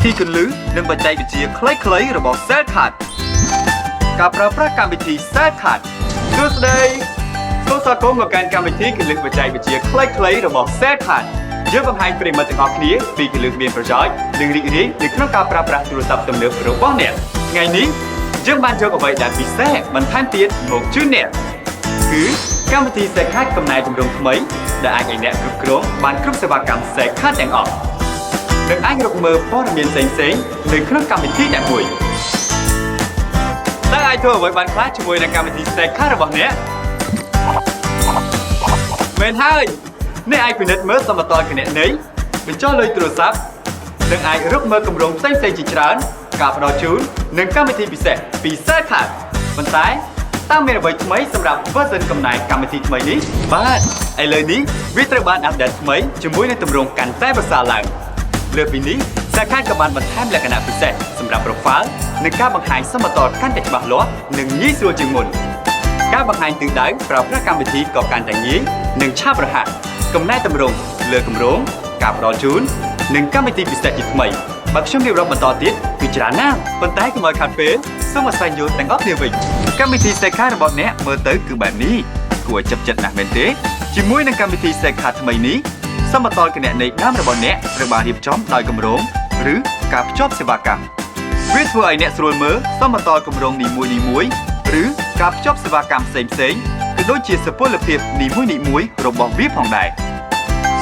ធីគន្លឹះនិងបច្ចេកវិទ្យាខ្លីៗរបស់ Cellcard ការប្រើប្រាស់កម្មវិធី Cellcard សួស្តីសូមស្វាគមន៍មកកាន់កម្មវិធីគន្លឹះបច្ចេកវិទ្យាខ្លីៗរបស់ Cellcard យើងបង្ហាញប្រិយមិត្តទាំងអស់គ្នាពីគន្លឹះមានប្រយោជន៍និងរីករាយនៅក្នុងការប្រើប្រាស់ទូរស័ព្ទទំនើបរបស់អ្នកថ្ងៃនេះយើងបានយកអ្វីដែលពិសេសបន្ថែមទៀតមកជូនអ្នកគឺកម្មវិធី Cellcard កំណែទម្រង់ថ្មីដែលអាចឲ្យអ្នកគ្រប់គ្រងបានគ្រប់សេវាកម្ម Cellcard ទាំងអស់និងអាចរកមើលព័ត៌មានផ្សេងៗនៅក្នុងកម្មវិធីតែមួយតើអាចធ្វើអ្វីបានខ្លះជាមួយនឹងកម្មវិធី Cellcard របស់អ្នកមែនហើយអ្នកអាចពិនិត្យមើលសមតុល្យគណនេយ្យបញ្ចុះលុយទូរស័ព្ទនិងអាចរកមើលគម្រោងផ្សេងៗជាច្រើនការផ្ដល់ជូននិងកម្មវិធីពិសេសពី Cellcard ប៉ុន្តែតើមានអ្វីថ្មីសម្រាប់ version កំណែកម្មវិធីថ្មីនេះបាទឥឡូវនេះវាត្រូវបាន update ថ្មីជាមួយនឹងទម្រង់កាន់តែប្រសើរឡើងលើសពីនេះ Cellcard ក៏បានបន្ថែមលក្ខណៈពិសេសសម្រាប់ profile និងការបង្ហាញសមតុល្យកាន់តែច្បាស់លាស់និងងាយស្រួលជាងមុន ការបង្ហាញទិសដៅប្រើប្រាស់កម្មវិធីក៏កាន់តែងាយនិងឆាប់រហ័សកំណែទម្រង់លើគម្រោងការផ្ដល់ជូននិងកម្មវិធីពិសេសជាថ្មីបើខ្ញុំរៀបរាប់បន្តទៀតគឺច្រើនណាស់ប៉ុន្តែកុំឲ្យខាត់ពេលសូមអាស្រ័យយល់ទាំងអស់គ្នាវិញកម្មវិធី Cellcard របស់អ្នកមើលទៅគឺបែបនេះគួរឲ្យចាប់ចិត្តណាស់មែនទេជាមួយនឹងកម្មវិធី Cellcard ថ្មីនេះសមតុល្យគណនេយ្យដើមរបស់អ្នកត្រូវបានរៀបចំដោយគម្រោងឬការភ្ជាប់សេវាកម្ម វាធ្វើឲ្យអ្នកស្រួលមើលសមតុល្យគម្រោងនីមួយៗឬការភ្ជាប់សេវាកម្មផ្សេងៗក៏ដូចជាសុពលភាពនីមួយៗរបស់វាផងដែរ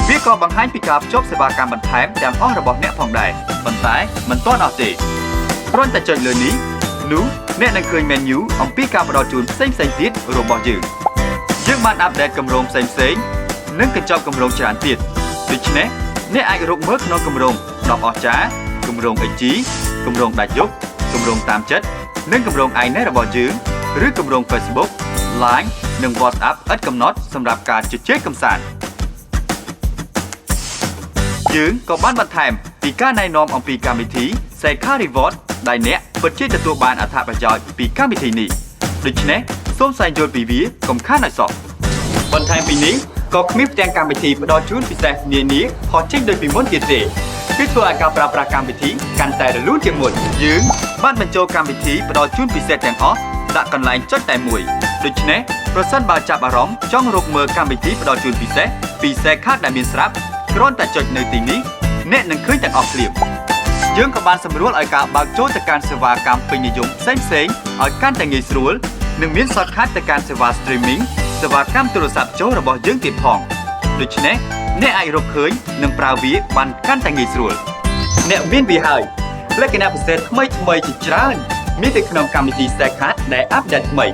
វាក៏បង្ហាញពីការភ្ជាប់សេវាកម្មបន្ថែមទាំងអស់របស់អ្នកផងដែរប៉ុន្តែមិនទាន់អស់ទេគ្រាន់តែចុចលើនេះនោះអ្នកនឹងឃើញ menu អំពីការផ្ដល់ជូនផ្សេងៗទៀតរបស់យើងយើងបាន update គម្រោងផ្សេងៗនិងកញ្ចប់គម្រោងច្រើនទៀតដូច្នេះអ្នកអាចរកមើលក្នុងគម្រោង10អស្ចារ្យគម្រោង XG គម្រោងដាច់យប់គម្រោងតាមចិត្តនិងគម្រោង iNet របស់យើងឬគម្រោង Facebook Line និង WhatsApp ឥតកំណត់សម្រាប់ការជជែកកម្សាន្តយើងក៏បានបន្ថែមពីការណែនាំអំពីកម្មវិធី Cellcard Reward ដែលអ្នកពិតជាទទួលបានអត្ថប្រយោជន៍ពីកម្មវិធីនេះដូច្នេះសូមស្វែងយល់ពីវាកុំខានឲ្យសោះបន្ថែមពីនេះក៏គ្មានផ្ទាំងកម្មវិធីផ្ដល់ជូនពិសេសនានាផុសចេញដូចពីមុនទៀតទេគឺធ្វើឲ្យការប្រើប្រាស់កម្មវិធីកាន់តែរលូនជាងមុនយើងបានបញ្ចូលកម្មវិធីផ្ដល់ជូនពិសេសទាំងអស់ដាក់កន្លែងចុចតែមួយដូច្នេះប្រសិនបើចាប់អារម្មណ៍ចង់រកមើលកម្មវិធីផ្ដល់ជូនពិសេសពី Cellcard ដែលមានស្រាប់គ្រាន់តែចុចនៅទីនេះអ្នកនឹងឃើញទាំងអស់ភ្លាមយើងក៏បានសម្រួលឲ្យការបើកចូលទៅកាន់សេវាកម្មពេញនិយមផ្សេងៗឲ្យកាន់តែងាយស្រួលនិងមាន shortcut ទៅកាន់សេវា streaming សេវាកម្មទូរស័ព្ទចូលរបស់យើងទៀតផងដូច្នេះអ្នកអាចរកឃើញនិងប្រើវាបានកាន់តែងាយស្រួលអ្នកមានវាហើយលក្ខណៈពិសេសថ្មីថ្មីជាច្រើនមាននៅក្នុងកម្មវិធី Cellcard ដែល update ថ្មី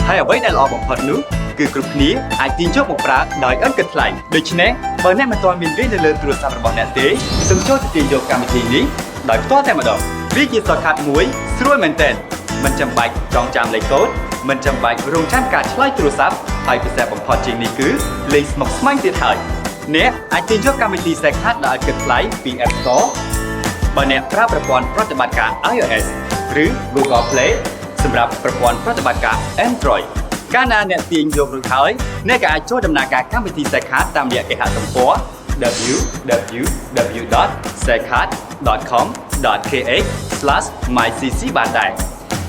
ហើយអ្វីដែលល្អបំផុតនោះគឺគ្រប់គ្នាអាចទាញយកមកប្រើដោយឥតគិតថ្លៃដូច្នេះបើអ្នកមិនទាន់មានវានៅលើទូរស័ព្ទរបស់អ្នកទេសូមចូលទៅទាញយកកម្មវិធីនេះដោយផ្ទាល់តែម្ដងវាជា shortcut មួយស្រួលមែនទែនមិនចាំបាច់ចងចាំលេខកូដមិនចាំបាច់រងចាំការឆ្លើយទូរស័ព្ទហើយពិសេសបំផុតជាងនេះគឺលេងស្មុគស្មាញទៀតហើយអ្នកអាចទាញយកកម្មវិធី Cellcard ដោយឥតគិតថ្លៃពី App Store បើអ្នកប្រើប្រព័ន្ធប្រតិបត្តិការ iOS ឬ Google Play សម្រាប់ប្រព័ន្ធប្រតិបត្តិការ Android កាលណាអ្នកទាញយករួចហើយអ្នកក៏អាចចូលដំណើរការកម្មវិធី Cellcard តាមរយៈគេហទំព័រ www.cellcard.com.kh/mycc បានដែរ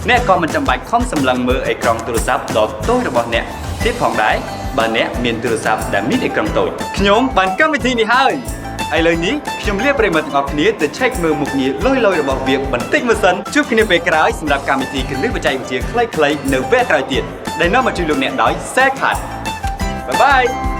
អ្នកក៏មិនចាំបាច់ខំសម្លឹងមើលអេក្រង់ទូរស័ព្ទដ៏តូចរបស់អ្នកទៀតផងដែរបើអ្នកមានទូរស័ព្ទដែលមានអេក្រង់តូចខ្ញុំបានកម្មវិធីនេះហើយឥឡូវនេះខ្ញុំលាប្រិយមិត្តទាំងអស់គ្នាទៅឆែកមើលមុខងារលយៗរបស់វាបន្តិចមើលសិនជួបគ្នាពេលក្រោយសម្រាប់កម្មវិធីគន្លឹះបច្ចេកវិទ្យាខ្លីៗនៅវគ្គក្រោយទៀតដែលនាំមកជួយលោកអ្នកដោយ Cellcard. Bye bye.